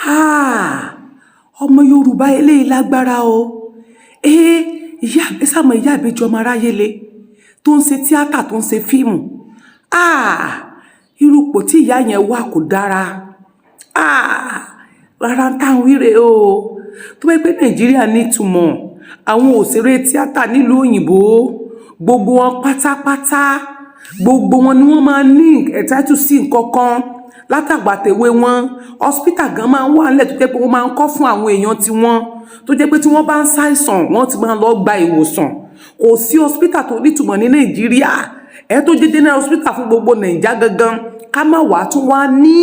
Ah, ọmọ Yorùbá eléyìí lágbára o. Ee, ìyá ẹ sàmọ, ìyá ìbejì ọmọ aráyé le tó ń ṣe tíátà, tó ń ṣe fíìmù. Ah, irú ipò tí ìyá yẹn wà kò dára. Ah, rárá, ń táwọn wíre o. Tó bá pẹ́ Nàìjíríà nítumọ̀, àwọn òṣèré tíátà nílùú òyìnbó, gbogbo wọn pátápátá, gbogbo wọn ni wọ́n máa ní entitled sí nǹkan kan látàgbàtẹ̀wé wọn. Hospital gan máa ń wà nílẹ̀ tó jẹ́ pé wọ́n máa ń kọ́ fún àwọn èèyàn tiwọn, tó jẹ́ pé tí wọ́n bá ń ṣàìsàn, wọ́n ti máa lọ gba ìwòsàn. Kò sí hospital tó nítumọ̀ ní Nàìjíríà ẹ, tó jẹ́ general hospital fún gbogbo Nàìjà gangan. Ká má wàá tún wá ní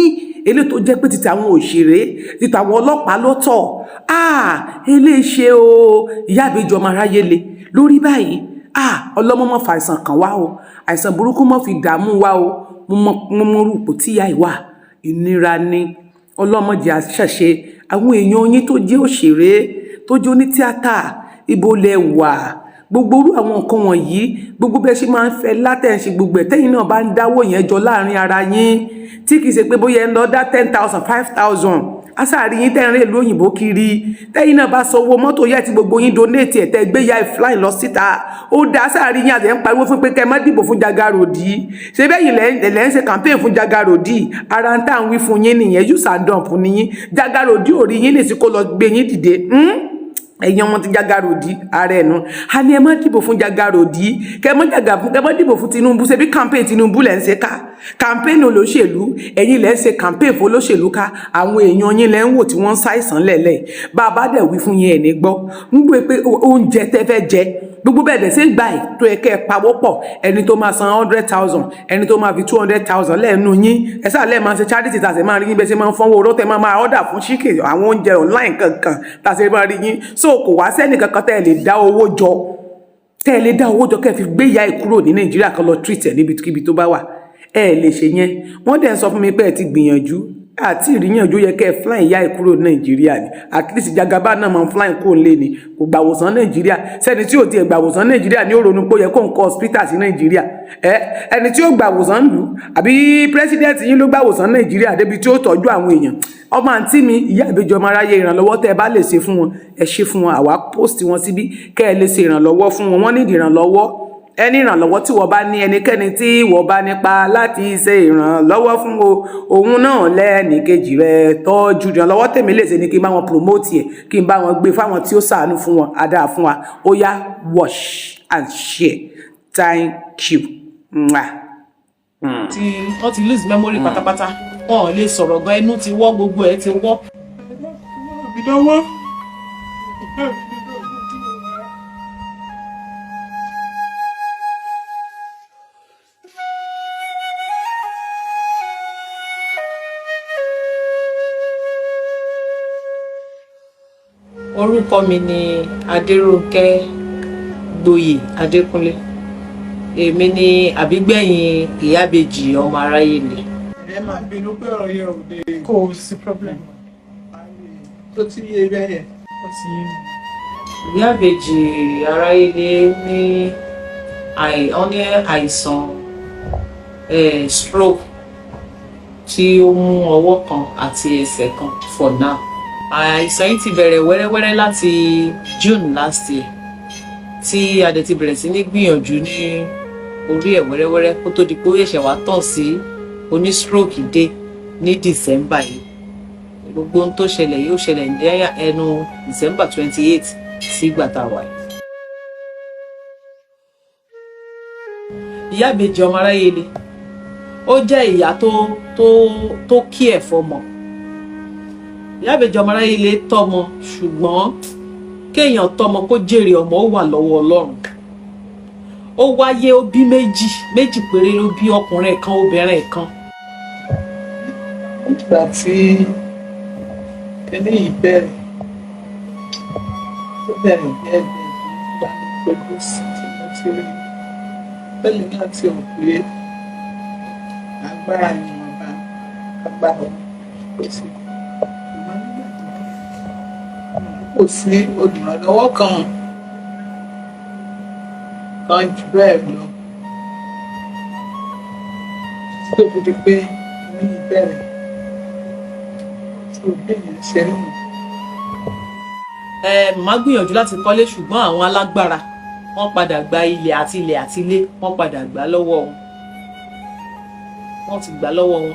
eléyìí tó jẹ́ pé títí àwọn òṣèré, títí àwọn ọlọ́pàá lọ́tọ̀. Ah, eléyìí ṣe o. Ìyá ìbejì ọmọ aráyé le lórí báyìí. Ah, ọlọ́mọ mọ̀ fa àìsàn kàn wá o, àìsàn burúkú mọ̀ fi dààmú wá o. Mo mọ irú ipò tí ìyá yìí wà, ìnira ni. Ọlọ́mọdé àṣàṣe. Àwọn èèyàn yín tó jẹ́ òṣèré, tó jẹ́ onítíátà, ibo lẹ wà? Gbogbo irú àwọn nǹkan wọ̀nyí, gbogbo bẹ́ẹ̀ ṣe máa ń fẹ́ látẹ̀ ń ṣe gbogbo ẹ̀, tẹ́yìn náà bá ń dáwó yẹn jọ láàrin ara yín, tí kì í ṣe pé bóyá ẹ ń lọ dá 10,000, 5,000, asáàrí yín tẹ́ ń rìn ìlú òyìnbó kiri. Tẹ́yìn náà bá sanwó mọ́tò yẹ tí gbogbo yín donate ẹ̀, tẹ́ gbé ya fly lọ síta, ó dá asáàrí yín. Àti ẹ̀ ń pariwo fún pé kẹ́ ẹ má dìbò fún Jagarodi. Ṣé bẹ́yìn lẹ́ ń ṣe campaign fún Jagarodi? Ara ń tà ń wí fún yín nìyẹn. Use and dump nìyín. Jagarodi ò rí yín lè sí kó lọ gbé yín dìde. Ẹ̀yin ọmọ ti Jagarodi, ara ẹ̀ nu. A ní ẹ má dìbò fún Jagarodi, kẹ má jàgà fún, kẹ má dìbò fún Tinubu. Ṣe bí campaign Tinubu lẹ̀ ń ṣe ká, campaign olóṣèlú, ẹ̀yin lẹ̀ ń ṣe campaign fún olóṣèlú ká. Àwọn èèyàn yín lẹ̀ ń wò tí wọ́n ń ṣàìsàn lẹ̀lẹ̀. Bá a bá dẹ̀ wí fún yín, ẹ̀ ní gbọ́. Ń gbé pé oúnjẹ tẹ́ fẹ́ jẹ, gbogbo bẹ́ẹ̀ dẹ̀ ṣe gbà ẹ̀ tó yẹ kẹ́ ẹ pawọ́ pọ̀, ẹni tó máa san 100,000, ẹni tó máa fi 200,000 lẹ́ẹ̀nu yín. Ẹ sáà lẹ́ẹ̀ máa ṣe charity, tà sí máa rí yín bẹ́ẹ̀ ṣe máa ń fọ́nwó oró, tẹ́ máa máa order fún chicken, àwọn oúnjẹ online kankan, tà sí máa rí yín. So kò wá sẹ́ni kankan tẹ́ ẹ lè dá owó jọ, tẹ́ ẹ lè dá owó jọ kẹ́ ẹ fi gbé ìyá ẹ̀ kúrò ní Nàìjíríà kan, lọ treat ẹ̀ níbikíbi tó bá wà. Ẹ lè ṣe yẹn. Wọ́n dẹ̀ ń sọ fún mi pé ẹ ti gbìyànjú àti ìríyànjú yẹ kẹ́ ẹ fly ìyá ẹ̀ kúrò ní Nàìjíríà ni. At least Jagaba náà máa ń fly kúrò lé ni, kò gbàwòsàn Nàìjíríà. Sẹ́ni tí ò tiẹ̀ gbàwòsàn Nàìjíríà ní ó ronú pé ó yẹ kó ń kọ́ hospital sí Nàìjíríà. Ẹ ẹni tí ó gbàwòsàn lù, àbí president yín ló gbàwòsàn Nàìjíríà débi tí ó tọ́jú àwọn èèyàn? Ọmọ àǹtí mi, ìyá ìbejì ọmọ aráyé, ìrànlọ́wọ́ tẹ́ ẹ bá lè ṣe fún wọn, ẹ ṣe fún wọn. Àwa post wọn síbí kẹ́ ẹ lè ṣe ìrànlọ́wọ́ fún wọn. Wọ́n ní ìrànlọ́wọ́. Ẹni ìrànlọ́wọ́ tí wọ́n bá ní, ẹnikẹ́ni tí wọ́n bá nípa láti ṣe ìrànlọ́wọ́ fún o, òun náà lẹ́ẹ̀nì kejì rẹ̀ tọ́jú. Ìrànlọ́wọ́ tèmi lè ṣe ni kí n bá wọn promote ẹ̀, kí n bá wọn gbé fáwọn tí ó ṣàánú fún wọn. Á dáa fún wa. Ó yá, watch and share. Thank you. Mwah. Tí wọ́n ti lose memory pátápátá, wọn ò lè sọ̀rọ̀ gan, ẹnu ti wọ́, gbogbo ẹ̀ ti wọ́. Mi lọ́wọ́. Orúkọ mi ni Adérónkẹ́ Gboyè Adékúnlé. Èmi ni àbígbẹ̀yìn ìyábejì ọmọ aráyé le. Ẹ máa bínú pé ọ̀rọ̀ yẹn ò lè Kò sí problem. Tó ti yé bẹ́ẹ̀ yẹn. Ó ti yé mi. Ìyábejì aráyé le ní wọ́n ní àìsàn stroke tí ó mú ọwọ́ kan àti ẹsẹ̀ kan for now. Àìsàn yìí ti bẹ̀rẹ̀ wẹ́rẹ́wẹ́rẹ́ láti June last year, tí a dẹ̀ ti bẹ̀rẹ̀ sí ní gbìyànjú ní orí ẹ̀ wẹ́rẹ́wẹ́rẹ́, kó tó di pé ó ṣẹ̀ṣẹ̀ wá tàn sí oní stroke dé ní December yìí. Gbogbo ohun tó ṣẹlẹ̀ yóò ṣẹlẹ̀ ní ẹnu December 28 sí ìgbà tá a wà yìí. Ìyá ìbejì ọmọ aráyé le, ó jẹ́ ìyá tó kí ẹ̀ fọmọ. Ìyá ìbejì ọmọ aráyé le tọ́mọ, ṣùgbọ́n kéèyàn tọ́mọ kó jèrè ọmọ, ó wà lọ́wọ́ Ọlọ́run. Ó wáyé, ó bí méjì, méjì péré ló bí, ọkùnrin kan, obìnrin kan. Nígbà tí kíní yìí bẹ̀rẹ̀, tó bẹ̀rẹ̀ díẹ̀ díẹ̀ nígbà pẹ̀lú sí tí mo ti rí pẹ̀lú náà ti rò pé agbára ìwọ̀nba agbára pèsè, ṣùgbọ́n nígbà tó kò sí olùrànlọ́wọ́ kan kan jù bẹ́ẹ̀ lọ tó fi di pé kíní yìí bẹ̀rẹ̀. So bí èèyàn ṣe rí nù. Ẹ má gbìyànjú láti kọ́lé, ṣùgbọ́n àwọn alágbára wọ́n padà gba ilẹ̀ àti ilẹ̀ àti ilé, wọ́n padà gbà lọ́wọ́ wọn, wọ́n ti gbà lọ́wọ́ wọn.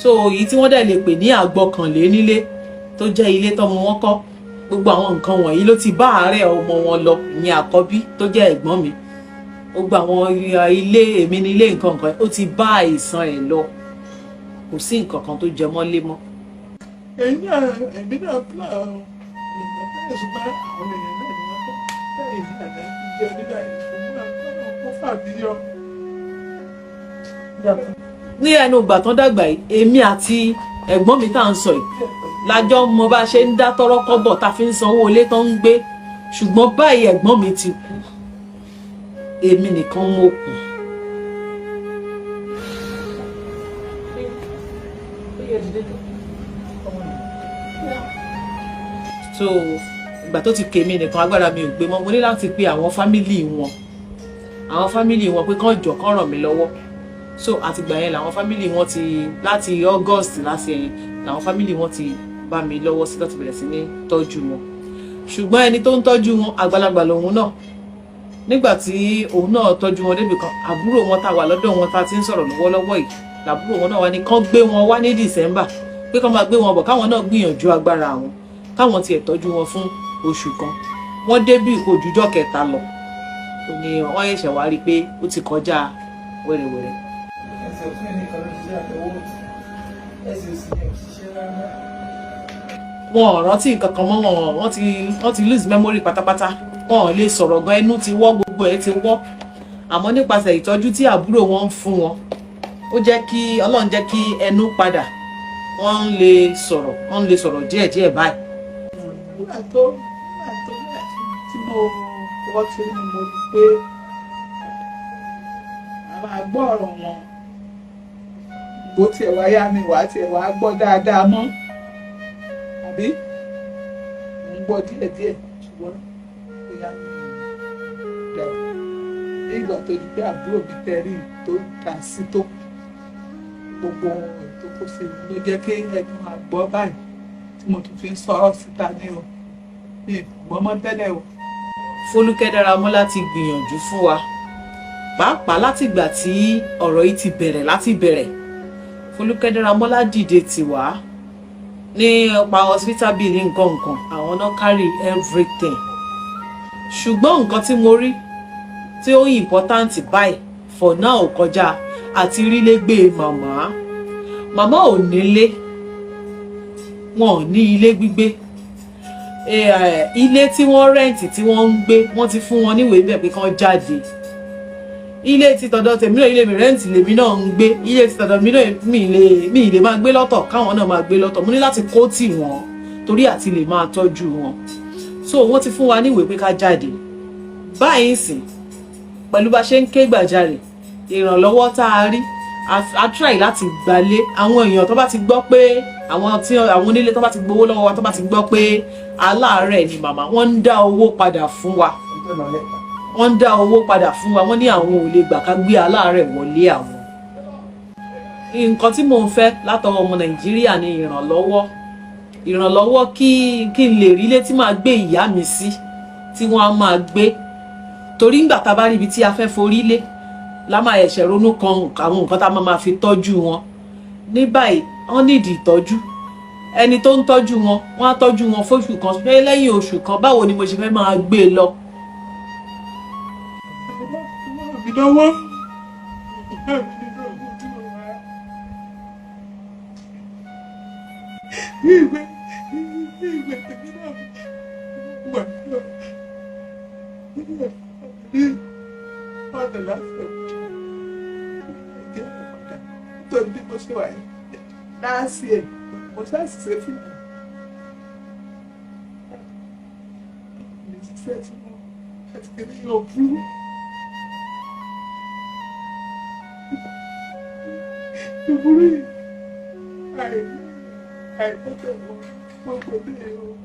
So èyí tí wọ́n dẹ̀ lè pè ní àgbọkànlé nílé tó jẹ́ ilé tọ́mọ wọn kọ́, gbogbo àwọn nǹkan wọ̀nyí ló ti bá àárẹ̀ ọmọ wọn lọ. Ìyẹn àkọ́bí tó jẹ́ ẹ̀gbọ́n mi. Gbogbo àwọn ilé, èmi ní ilé, nǹkan nǹkan ó ti bá àìsàn ẹ̀ lọ. Kò sí nǹkan kan tó jẹ mọ́ lé mọ́. Èmi náà plan ìgbà bẹ́ẹ̀, ṣùgbọ́n àwọn èèyàn náà ni wọ́n bá èmi àná jẹ́ nígbà yìí, ṣùgbọ́n kọ́nà kó fà mí yọ. Ní ẹnu ìgbà tán dàgbà yìí, èmi àti ẹ̀gbọ́n mi tá à ń sọ yìí lájọ́ mọ bá ṣe ń dá tọ́rọ́ kọ́bọ̀ tá a fi ń sanwó ilé tó ń gbé. Ṣùgbọ́n báyìí, ẹ̀gbọ́n mi ti kú, èmi nìkan mo kù. So ìgbà tó ti kèmí nìkan, agbára mi ò gbé mọ́. Mo ní láti pe àwọn family wọn, àwọn family wọn, pé kán jọ, kán ràn mí lọ́wọ́. So àtìgbà yẹn làwọn family wọn ti, láti August láti ẹ̀yìn, làwọn family wọn ti bá mi lọ́wọ́ sí láti bẹ̀rẹ̀ sí ní tọ́jú wọn. Ṣùgbọ́n ẹni tó ń tọ́jú wọn, àgbàlagbà lòun náà. Nígbà tí òun náà tọ́jú wọn débì kan, àbúrò wọn tá wà lọ́dọ̀ wọn tá ti ń sọ̀rọ̀ lọ́wọ́lọ́wọ́ yìí, làbúrò wọn náà wá ní kán gbé wọn wá ní December, pé kán máa gbé wọn bọ̀, káwọn náà gbìyànjú agbára àwọn, káwọn tiẹ̀ tọ́jú wọn fún oṣù kan. Wọ́n débì kò jújọ́ kẹta lọ, ó ní wọ́n ṣẹ̀ṣẹ̀ wá rí i pé ó ti kọjá wẹ́rẹ́wẹ́rẹ́. Ẹsẹ̀ ọ̀tún nìkan ló ṣiṣẹ́, àtọwọ́ ọ̀tún, ẹsẹ̀ òsì yẹn ò ṣiṣẹ́ rárá. Wọn ò rántí nǹkan kan mọ́ wọn. Wọ́n ti lose memory pátápátá. Wọn ò lè sọ̀rọ̀ gan, ẹnu ti wọ́, gbogbo ẹ̀ ti wọ́. Àmọ́ nípasẹ̀ ìtọ́jú tí àbúrò wọn ń fún wọn, ó jẹ́ kí Ọlọ́run jẹ́ kí ẹnu padà, wọ́n ń lè sọ̀rọ̀, wọ́n ń lè sọ̀rọ̀ díẹ̀díẹ̀ báyìí. Nígbà tó tí mo kọ́ tí mo rí pé a máa gbọ́ ọ̀rọ̀ wọn, bó tiẹ̀ wá yá mi wá tiẹ̀ wá gbọ́ dáadáa mọ́, àbí mo ń gbọ́ díẹ̀díẹ̀, ṣùgbọ́n ó yá mi dàbí nígbà tó di pé àbúrò mi tẹ́rì tó dà sí tó gbogbo ohun tó kó sí ló jẹ́ kí ẹnu máa gbọ́ báyìí tí mo tún fi ń sọ̀rọ̀ síta ní o, mi ì gbọ́ mọ́ tẹ́lẹ̀ o. Fọlúkẹ́ Dáramọ́lá ti gbìyànjú fún wa, pàápàá látìgbà tí ọ̀rọ̀ yìí ti bẹ̀rẹ̀. Láti bẹ̀rẹ̀, Fọlúkẹ́ Dáramọ́lá dìde tì wá nípa hospital bill ní nǹkan nǹkan, àwọn náà carry everything. Ṣùgbọ́n nǹkan tí mo rí tí ó important báyìí for now kọjá àti rílé gbé màmá. Màmá ò nílé, wọn ò ní ilé gbígbé. Ilé tí wọ́n rent tí wọ́n ń gbé, wọ́n ti fún wọn níwèé bẹ́ẹ̀ pé kán jáde. Ilé tí tọ̀dọ̀ tèmi náà, ilé mi, rent lèmi náà ń gbé. Ilé tí tọ̀dọ̀ mi náà, mi lè máa gbé lọ́tọ̀, káwọn náà máa gbé lọ́tọ̀. Mo ní láti kó tì wọ́n torí àti lè máa tọ́jú wọn. So wọ́n ti fún wa níwèé pé ká jáde báyìí sìn. Pẹ̀lú bá ṣe ń ké gbàjarè ìrànlọ́wọ́ tá a rí, a try láti gbalé. Àwọn èèyàn tó bá ti gbọ́ pé àwọn tí àwọn onílé tó bá ti gbowó lọ́wọ́ wa, tó bá ti gbọ́ pé aláàárẹ̀ ni màmá, wọ́n ń dá owó padà fún wa, wọ́n ń dá owó padà fún wa. Wọ́n ní àwọn ò lè gbà ká gbé aláàárẹ̀ wọlé àwọn. Nǹkan tí mò ń fẹ́ látọwọ́ ọmọ Nàìjíríà ni ìrànlọ́wọ́, ìrànlọ́wọ́ kí n lè rí ilé tí màá gbé ìyá mi sí, tí wọ́n á máa gbé, torí ńgbà tá a bá rí ibi tí a fẹ́ forí lé la máa ẹ̀ṣẹ̀ ronú kan àwọn nǹkan tá a máa fi tọ́jú wọn. Ní báyìí, wọ́n nídìí ìtọ́jú. Ẹni tó ń tọ́jú wọn, wọ́n á tọ́jú wọn fóṣù kan, pé lẹ́yìn oṣù kan, báwo ni mo ṣe fẹ́ máa gbé e lọ? Mi lọ́wọ́ mi lọ́wọ́ tí mo wá. Ìgbẹ́ tèmi náà wà lọ. Ní ọ̀nà láti ẹ̀jẹ̀ padà nítorí bí mo ṣe wà yìí láàsì ẹ̀, mo ṣàṣìṣe fún mi. Mi ṣiṣẹ́ tí mo àti kìíní yóò burú. Ìburú yìí àìmọ́tò wọn gbogbo ní o.